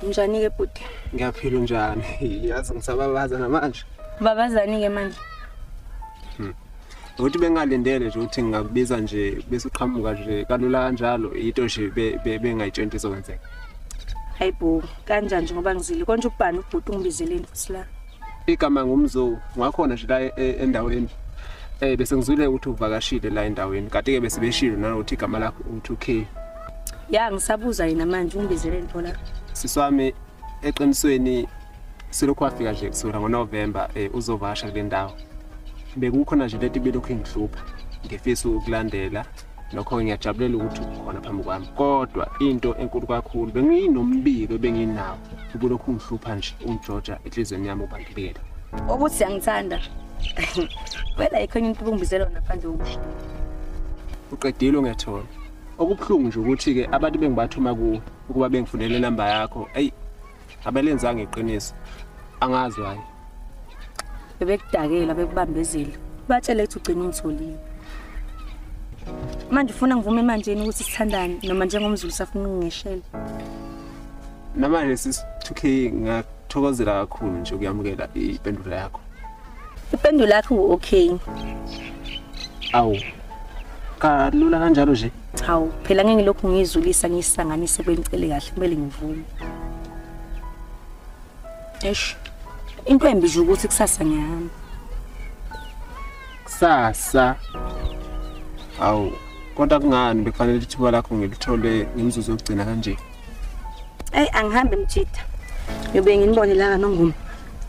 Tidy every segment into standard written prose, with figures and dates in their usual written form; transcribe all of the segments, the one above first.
Njani ke bhuti? Ngiyaphila njani? Yazi ngisababaza namanje. Babazani ke manje? Ukuthi bengalindele nje ukuthi ngingakubiza nje bese uqhamuka nje kalula kanjalo into nje bengayitshenti izokwenzeka. Hayibo, kanjani nje ngoba ngizile konje ubani ubhuti ungibizeleni futhi la? Igama ngumzo, ngakhona nje la endaweni. Bese ngizwile ukuthi uvakashile la endaweni. Kanti ke bese beshilo nanokuthi igama lakho u2K. Ya ngisabuza yena manje ungibizeleni pho la. Siswami eqinisweni selokhu wafika nje kusukela ngoNovember uzovakasha kule ndawo. Bekukhona nje lento ibelokhu ingihlupha ngifisa ukulandela nokho ngiyajabulela ukuthi ukhona phambi kwami, kodwa into enkulu kakhulu benginombiko ebenginawo ubulokhu ungihlupha nje ungijoja enhlizweni yami ubangibikela ukuthi angithanda. Wena ikhona into obungibizela yona phandle kokusho. Uqedile ngiyathola. Okubuhlungu nje ukuthi ke abantu bengibathuma kuwe ukuba bengifunele inamba yakho, eyi abelenzanga iqiniso, angazi hayi. Bebekudakela bekubambezela. Batshele ukuthi ugcina ungitholile. Manje ufuna ngivume manje yini ukuthi sithandane noma njengomZulu safuna ukungeshela? Namanje sis 2K ngiyathokozela kakhulu nje ukuyamukela impendulo yakho. Impendulo yakho okay. Awu. Kalula kanjalo nje. Hawu, phela ngeke ngilokhu ngizulisa ngisanganise bengicele kahle kumele ngivume. Eish. Into embi nje ukuthi kusasa ngiyahamba. Kusasa? Awu, kodwa kungani bekufanele ithuba lakho ngilithole ngimzuzu yokugcina kanje? Ey, angihambe mjida. Ngiyobe nginibone la kaNongoma.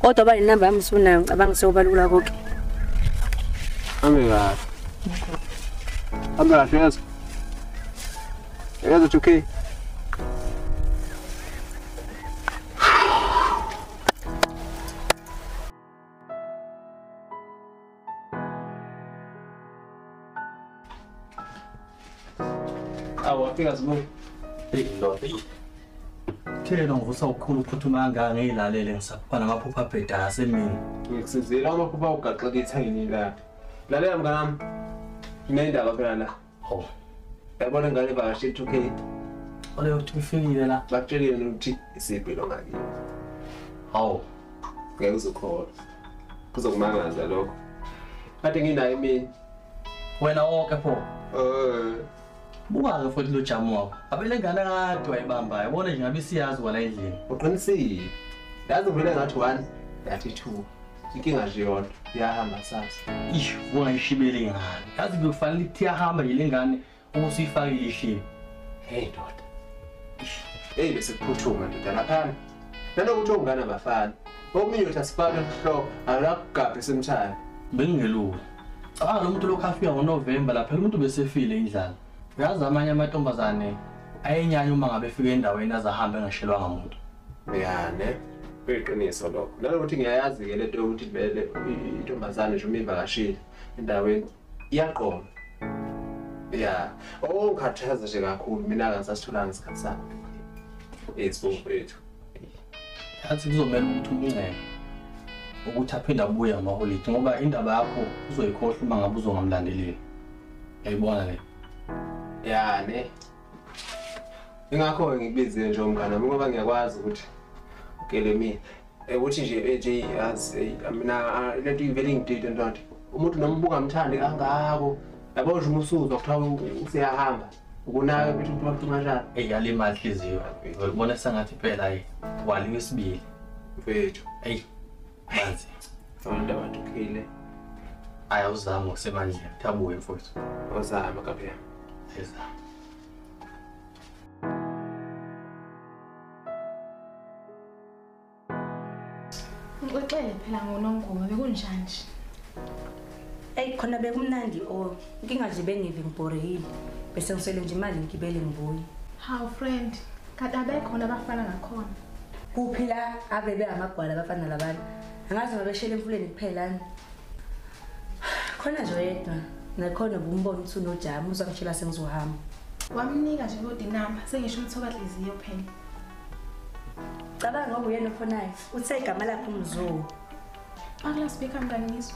Kodwa ba inamba yami usunayo ngicabanga sekubalula konke. Hambe kahle. Hambe kahle yazi. Yazi okay. Awafika sibu. Hey ndoda. Thela ngivusa ukukhulu ukuphuthuma kangaka ngiyilalele ngisaphupha namaphupha abhedayo asemini. Ngikusizile amaphupha ugaxela ithayini la. Lalela mnganami. Nginendaba phela la. Hawu. Yabona ingane ivakashe 2K. Ole uthi ufikile la. Bakutshelile ukuthi isipilo ngakini. Hawu. Ngeke uzukholwa. Kuzokumangaza lokho. Kade nginayo imini. Wena wonke pho. Buka-ke futhi lo jamu wakho. Abele ngane kade wayibambayo. Yabona nje ngabe siyazi wala endlini. Uqinisile. Yazi ngivele ngathi 1, ngathi 2. Inkinga nje yodwa iyahamba sasa. Ish, ungayishibeli ingane. Yazi bekufanele ithi iyahamba nje le ngane ubusuyifakile ishibe. Hey ndoda. Hey bese kuphuthuma ndoda laphana. Nanokuthi ongane abafana. Omunye uthi asifake enhloko akakugabhe semthana. Bengingelula. Cabanga lo muntu lokhu afika ngoNovember lapha umuntu besefile indlala. Uyazi amanye amantombazane ayenyanya uma ngabe efika endaweni azahambe engashelwanga muntu. Ya ne, kuyiqiniso lokho. Nanokuthi ngiyayazi-ke lento yokuthi vele intombazane nje uma ivakashile endaweni iyaqoma. Ya, okungikhathaza nje kakhulu mina angisasitholanga isikhathi sami. Isibongo. Yathi kuzomela ukuthi umncenge ukuthi aphinde abuye ngamaholidi ngoba indaba yakho uzoyikhohlwa uma ngabe uzongamlandeleli. Uyayibona le. Ya ne. Ingakho ngikubizile nje umngane wami ngoba ngiyakwazi ukuthi ukele mina. Ukuthi nje nje yazi mina lento ivele ingidide ndoda. Umuntu noma ubungamthandi kangako yabo nje uma usuzwa kuthiwa useyahamba ukunaka ukuthi umuntu wakuthi kanjani. Ey yalimala inhliziyo. Ngibona sengathi phela hayi waliwe isibili. Mfethu. Ey. Banzi. Abantu abathukile. Ayawuzama ngokusemandleni. Thabuye mfowethu. Awuzama kaphela. Ezama. Ngixoxele phela ngoNongoma bekunjani nje? Ey khona bekumnandi o. Inkinga nje bengive ngibhorekile. Bese ngisele nje imali ngigibele ngibuye. Hawu friend, kanti abekhona abafana ngakhona. Kuphi la ave behamagwala abafana labana. Angazi ngabeshela emfuleni kuphela. Khona nje yedwa. Nakhona bumbona ukuthi unojamu uzangitshela sengizohamba. Wamnika nje kodwa inamba sengisho umthoba hliziyo phela. Cabanga ngoba uyena ofonayo. Uthe igama lakhe uMzo. Akula speaker mngani ngizwe.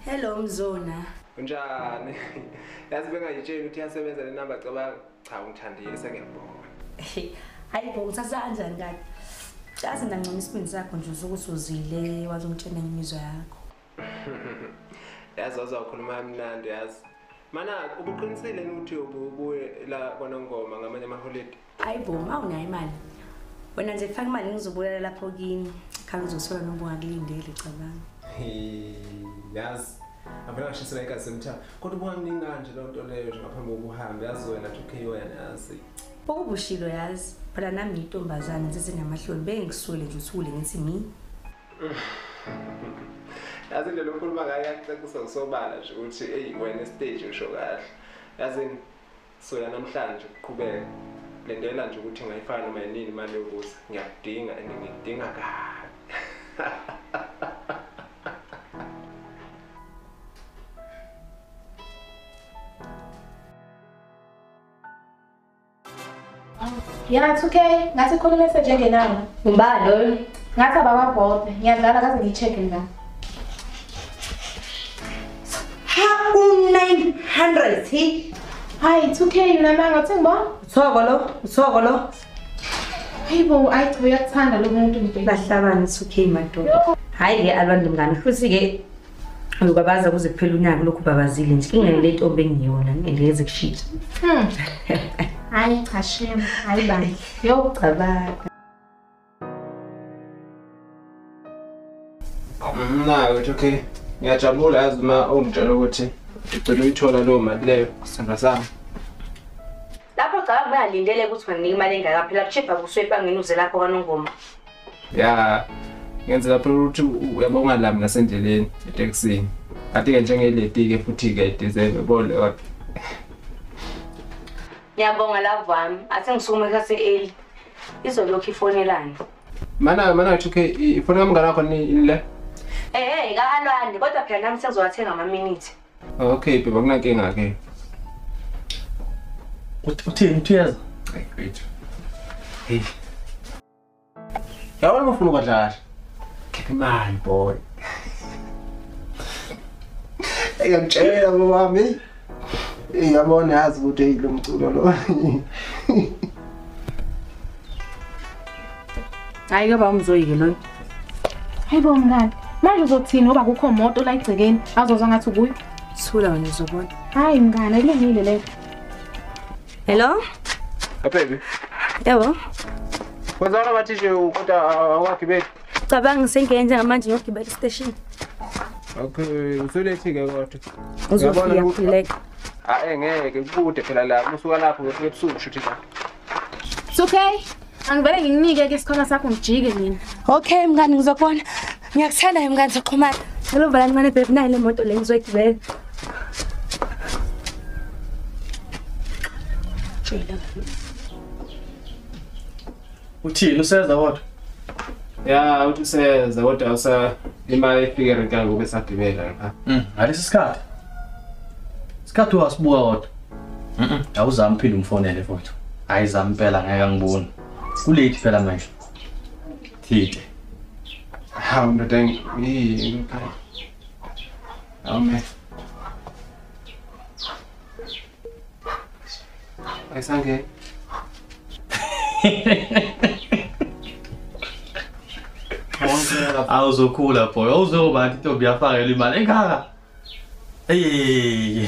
Hello Mzona. Unjani? Yazi bengayitshela ukuthi iyasebenza le namba cabanga. Cha ungithandile sengiyabonga. Hayi bo, ngithatha kanjani kade? Yazi ngincoma isibindi sakho nje usuke usuzile wazongitshela ngemizwa yakho. Yazi wazokhuluma kamnandi yazi. Mana ubuqinisile ukuthi ubuye la kwaNongoma ngamanye amaholide. Hayi bo, awunayo imali. Wena nje faka imali ngizobulala lapho kini. Khani uzosola noma ungakulindele cabanga. Hey, yazi. Avela ngishisela igazi emthamo. Kodwa ubunganginingi kanje loo nto leyo nje ngaphambi kokuhamba yazi wena 2K wena yazi. Okubushilo yazi. Phela nami ngiyintombazane ngisenamahloni bengikuswele nje uthule ngithi mi. Yazi nje lokhuluma ngayo yakucacisa kusobala nje ukuthi hey wena stage usho kahle. Yazi soya namhlanje kuqhubeka. Lendela nje ukuthi ngayifaka noma yini imali yokuza. Ngiyakudinga and ngikudinga kabi. Yeah, it's okay. Ngathi khona message engenayo. Ngubani loyo? Ngathi abakwaBolt. Ngiyadlala kaze ngicheck la. Ha u900 hi. Hayi, it's okay unamanga uthi ngibona? Uthoko lo, uthoko lo. Hayibo, ayi cha uyakuthanda lo muntu ngibheke. Bahlabana it's okay madoda. Hayi ke alwande mngani futhi ke uyobabaza kuze kuphela unyaka lokhu babazile nje. Ingene le ntombi engiyona ngeke kushintshe. Hayi cha shem, hayi bani. Yo cabanga. Na, it's okay. Ngiyajabula yazi uma ungitshela ukuthi ugcina uyithola leyo mali leyo sithanda sami. Lapho cabanga bayalindele ukuthi unginike imali engaka phela kuchipha kuswebangeni uze lapho kwaNongoma. Ya, ngenzela phela ukuthi uyabonga ungalami nasendleleni etekisini. Kanti ke njengeleti ke futhi ke deserve bole kodwa. Ngiyabonga love wami. Athe ngisukume kase early. Izolokhu ifonelana. Mana okay, ifoni kamngane wakho ni le? Eh, kaAlwande kodwa phela nami sengizowathenga ama minutes. Okay, babe, akunankinga ke. Uthini uthiyeza? Hey, wait. Hey. Yabona ufuna ukudlala. Khipha imali boy. Ngiyamtshela baba wami. Ngiyabona yazi ukuthi lo mculo lo. Hayi ke ba umzoyike lo. Hayibo mngani, manje uzothini ngoba kukho moto la igcekeni azozwa ngathi ubuye. Thula wena uzobona. Hayi mngani, ayilungile leyo. Hello? Baby. Yebo. Kwenzana bathi nje kodwa awagibeli. Cabanga sengiyenza manje ngiyogibela station. Okay, usulethi ke kodwa. Uzofika khuleka. Ah, ngeke kude phela la usuka lapho ngefike ebusuku shuthi la. It's okay. Angivele ngikunike ke isikhwama sakho ngijike mina. Okay mngani ngizokubona. Ngiyakuthanda mngani soxhumana. Hello valani mane babe nayi le moto le ngizoyigibela. Tshela. Uthini useza kodwa? Ya, uthi useza kodwa usa imali ifike renka ngoba esagibela lapha. Ngalesi sikhathi. Isikhathi wasibuka kodwa. Awuzami phela umfonele mfowethu. Ayizami impela ngeke angibone. Kulate phela manje. Thite. Hawu ndoda ngi. Amen. Ayisange. Awuzokhula boy, awuzoba intombi yafakela imali engaka. Hey.